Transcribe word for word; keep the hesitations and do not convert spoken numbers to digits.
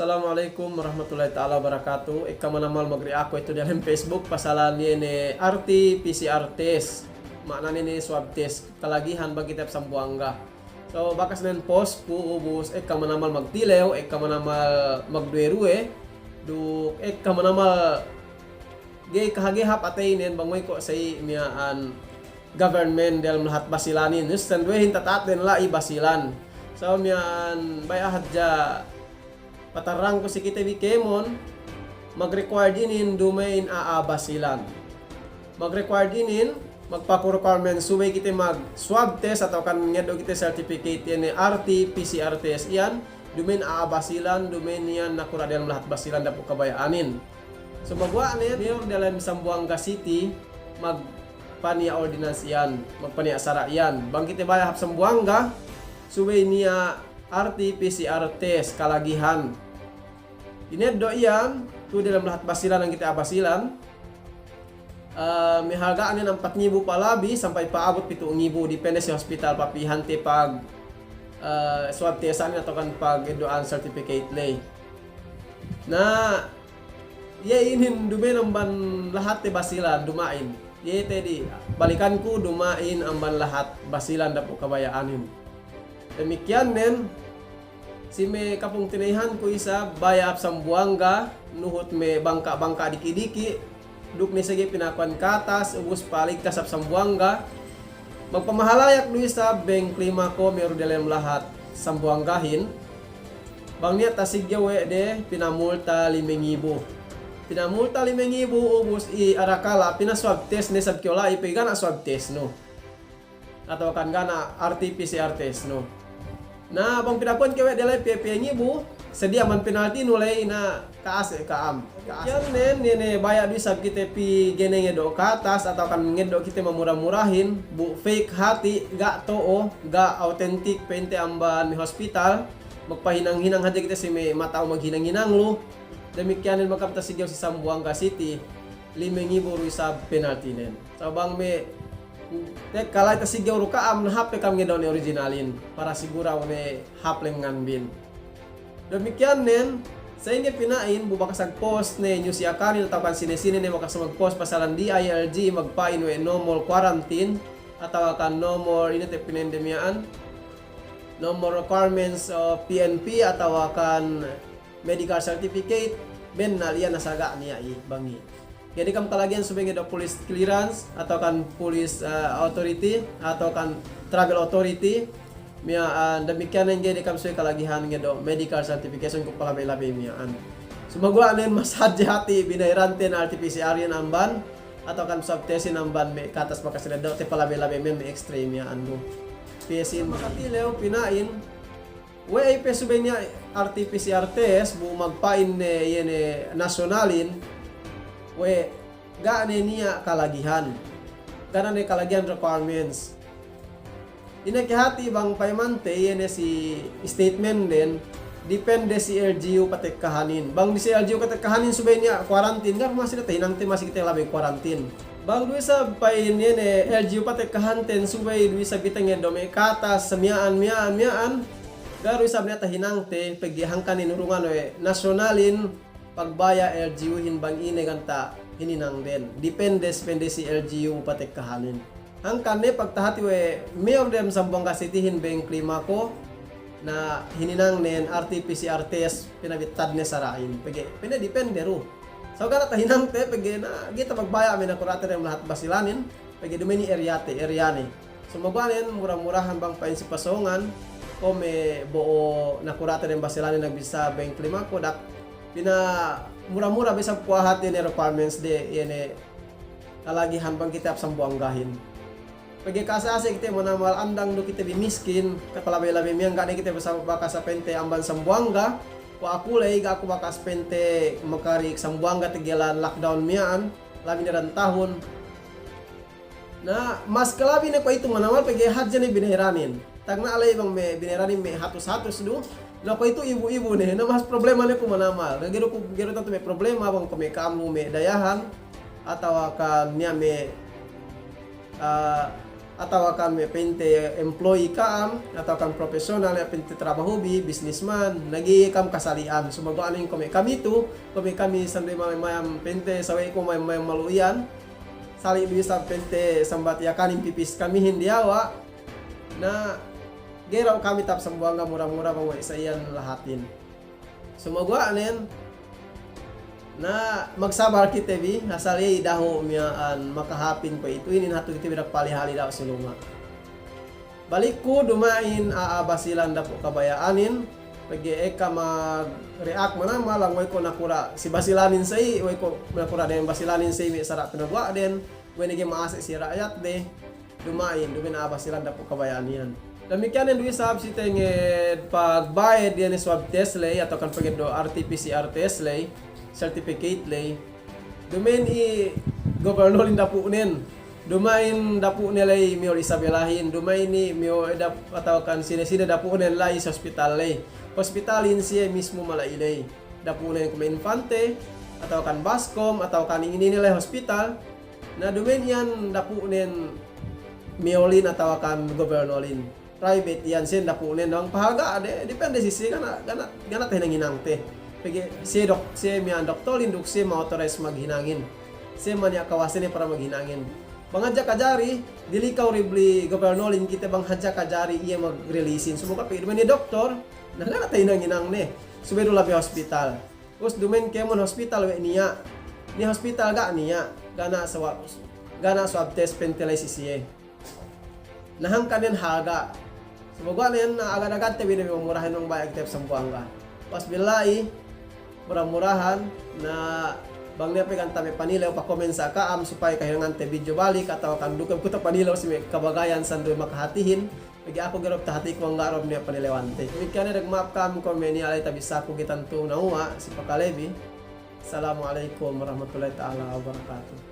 Assalamu alaikum warahmatullahi ta'ala wabarakatuh. Ekka manamal mag-react ku itu dalem Facebook pasalan iye ne R T P C R test. Ma'nane ne swab test kalagihan bang kite hap Sambuwangga. So, bakas nen post ku ubus ekka manamal magtilew, ekka manamal magduwe-ruwe, duk ekka manamal ga'i kahagehap ateynen bang we' ko' sa'i miya'an government dalem lahat Basilanin. Yus, sinduwehin tata'at den la'i Basilan. So, miya'an baya' hadja patarrang ku si kite bi kēmon, mag-required inin duma'in a'a Basilan. Mag-required inin, magpaku requirement subey kite mag-swab test atawa kan ngeddo' kite certificate iye ne R T P C R test iyan, duma'in a'a Basilan, duma'in iyan nakura' dalem lahat Basilan dapu' kabaya'anin. So, maguwa' ne, mayor dalem Sambuwangga City, magpaniya' ordinance iyan, magpaniya' sara' iyan. Bang kite baya' hap Sambuwangga, subey niya' R T P C R test kalagihan. Ineddo' iyan, tu'u dalem lahat Basilan, bang kite a'a Basilan, eh, me' halga'nen ampat ngibu palabi sampay pa'abut pitu' ngibu, depende si hospital papīhante pag, eh, swab test-anin atawa kan pageddo'an certificate ley. Na, iye inin duma'in amban lahatte Basilan, duma'in. Iye te di, balikanku duma'in amban lahat Basilan dapu' kabaya'anin. Damikkiyan nen, si me' kapungtina'ihanku isab baya' hap Sambuwangga, nuhut me' bangka'-bangka' diki'-diki', duk ne sege pinakuwan katas, ubus paligtas hap Sambuwangga. Magpamahalayak du isab beng klima ko' meru delem lahat Sambuwanggahin. Bang niya' tasiggew we' de pinamulta lime ngibu. Pinamulta lime ngibu ubus i arakala' pinaswab test ne isab kew la'i pegge' ga' na swab test nu. Atawa kan ga' na R T P C R test nu. Na, bang pinakuwan kew we' de la'i piye-piye ngibu, sadiya man penalti nu la'i na ka'ase' ka'am. Ka'ase'. Iyan nen, iye ne baya' du isab kite pī ga'i ne ngeddo' katas, atawa kan ngeddo' kite mamura-murahin, bu fake hati', ga' to'o, ga' authentic, pa'inte amban me' hospital, magpahinang-hinang hadja kite si me' mata'u maghinang-hinang lu. Damikkiyan nen bang kam tasiggew si Sambuwangga City, lime ngibu du isab penalti nen. Sa' bang me' tekka la'i tasiggew du ka'am, na hāp pe kam ngeddo' ne originalin, para sigurado ne hāp lengngan bin. Damikkiyan nen, sa'ingge pina'in, bu bakas magpost ne news Yakan-in atawa kan sine-sine ne bakas magpost pasalan D I L G magpa'in we' no more quarantine, atawa kan no more, ine te' pa'in de miya'an, no more requirements of P N P atawa kan medical certificate, bennal iyan asal ga' niya' i bangi. Ga'i ne kam kalagihan subey ngeddo' police clearance, atawa kan police, eh, authority, atawa kan travel authority. Miya'an, eh, damikkiyan nen ga'i ne kam subey kalagihan ngeddo' medical certification ku palabey-labey miya'an. Sumaguwa' nen mas hadje hati' binayaranten R T P C R iyan amban, atawa kan swab test-in amban me' katas bakas ngeddo' te palabey-labey miya'an me' X-ray miya'an du. P S in makatilew pina'in, we' ey pe subey niya' R T P C R test, bu magpa'in ne iye ne nasyonalin, we' ga' ne niya' kalagihan. Ga' ne niya' kalagihan requirements. Ine ke hati' bang payamante iye ne si statement den, depende si L G U patekkahanin. Bang di si L G U patekkahanin subey niya' quarantine, ga' masi ne tahinangte masi kite labey quarantine. Bang du isab pa'in iye ne L G U patekkahanten subey du isab kite ngeddo' me' katas miya'an, miya'an, miya'an. Ga' du isab niya' tahinangte, pegge' hangkan inurungan we' nasyonalin pagbaya' L G U-hin bang ine ganta' hininang den. Depende, depende si L G U patekkahanin. Hangkan ne pagtahati we' mayor dem Sambuwangga City-hin beng klima ko', na hininang nen R T P C R test pinabittad ne sara'in. Pegge' pa'inne depende du. Sa' ga' ne tahinangte, pegge' na ga'i tapagbaya' me' nakura'te dem lahat Basilanin, pegge' duma'in area te, area ne. Sumaguwa' nen mura-murahan bang pa'in si pasōngan, o me' bo'o nakura'te dem Basilanin nagbissā beng klima ko' dak, pinamura-mura bissā kuwe' hati' ne requirements de, iye ne kalagihan bang kite hap Sambuwanggahin. Pegge' ka'ase'-ase' kite manamal andang du kite bi miskin, kapalabey-labey miya'an ga' ne kite bissā bakas pa'inte amban Sambuwangga, kuwe' aku ley ga' aku bakas pa'inte makarik Sambuwangga tegelan lockdown miya'an, labi ne dan tahun. Na, mas kalabi ne kuwe'itu manamal pegge' hadje ne binahiranin. Tagna' ley bang me' binahiranin me' hatus-hatus du. Na, kuwe'itu ibu-ibu ne. Na, mas problema ne ku manamal. Na, ga'i du ku, ga'i du tantu me' problema bang kuwe' me' ka'am lu me' dayahan. Atawa kan niya' me', ah, atawakan me' pa'inte employee ka'am, atawakan professional, me' pa'inte trabahubi, businessman, na ga'i kam kasali'an. Sumaguwa' inin kuwe' me' kami tu, kuwe' me' kami sinduwe mayam-mayam pa'inte sawe'ku mayam-mayam malu'u iyan, sali' du isab pa'inte sambat Yakanin pipis kamihin diyawa', na ga'i du kami tahap Sambuwangga mura-mura bang we' sa iyan lahatin. Sumaguwa' nen, na magsabar kite bi, asal iye dahu' miya'an makahāpin kuwe'itu inin hatu kite bi dapali-hali dahu' si luma'. Balikku duma'in a'a Basilan dapu' kabaya'anin, pegge' ekka mag-react manamal bang we' ko' nakura' si Basilanin sa'i, we' ko' nakura' dem Basilanin sa'i me' sara' pinaguwa' den, we' ne ga'i ma'ase' si ra'yat de, duma'in, duma'in a'a Basilan dapu' kabaya'an iyan. Damikkiyan du isab si tenged pagbayed iyan swab test ley, atawakan pegge' du R T P C R test ley, certificate ley. Duma'in i gobernolin dapu'nen. Duma'in dapu'ne ley miyol Isabellahin, duma'in i miyol dap-, atawakan sine-sine dapu'nen la'i si hospital ley. Hospitalin siye mismu mala'i ley. Dapu'nen kuwe' me' Infante, atawakan Bascom, atawakan ine-ine la'i hospital. Na duma'in iyan dapu'nen miyolin atawakan gobernolin. Private iyan siye dapu'nen bang pahalga'de, depende si siye, ga' niya', ga' niya', ga' niya' tahinang-hinangte. Pegge' siye dok-, siye miya'an doktorin duk siye ma-authorize maghinangin. Siye maniya' kawasene para maghinangin. Bang hadja kajari, dilikaw ribli gobernolin kite bang hadja kajari iye mag-releasein. Sumaguwa' pegge' duma'in iye doktor, na ga' niya' tahinang-hinangne. Subey du labi hospital. Us duma'in kēmon hospital we' niya'. Niya' hospital ga' niya', ga' niya' swab, ga' niya' swab test pa'inte la'i si siye. Na hangkan iyan halga'. Sumaguwa' nen, na agad-agadte bi ne mamurahin bang baya' kite bi Sambuwangga. Pas billahi, mura-murahan, na bang niya' pe ganta' me' panilew, pa-comment sa ka'am, supaya kahinangante video balik, atawakan duk kuwe' ku tapanilew si me' kabagayan sinduwe makahatihin, pegge' aku ga'i du tahatiku bang ga' du niya' panilewante. Damikkiyan, duk ma'ap ka'am kuwe' me' niya' la'i tabissāku ga'i tantu nawwa', si pakalebi. Assalamu alaikum warahmatullahi ta'ala wabarakatuh.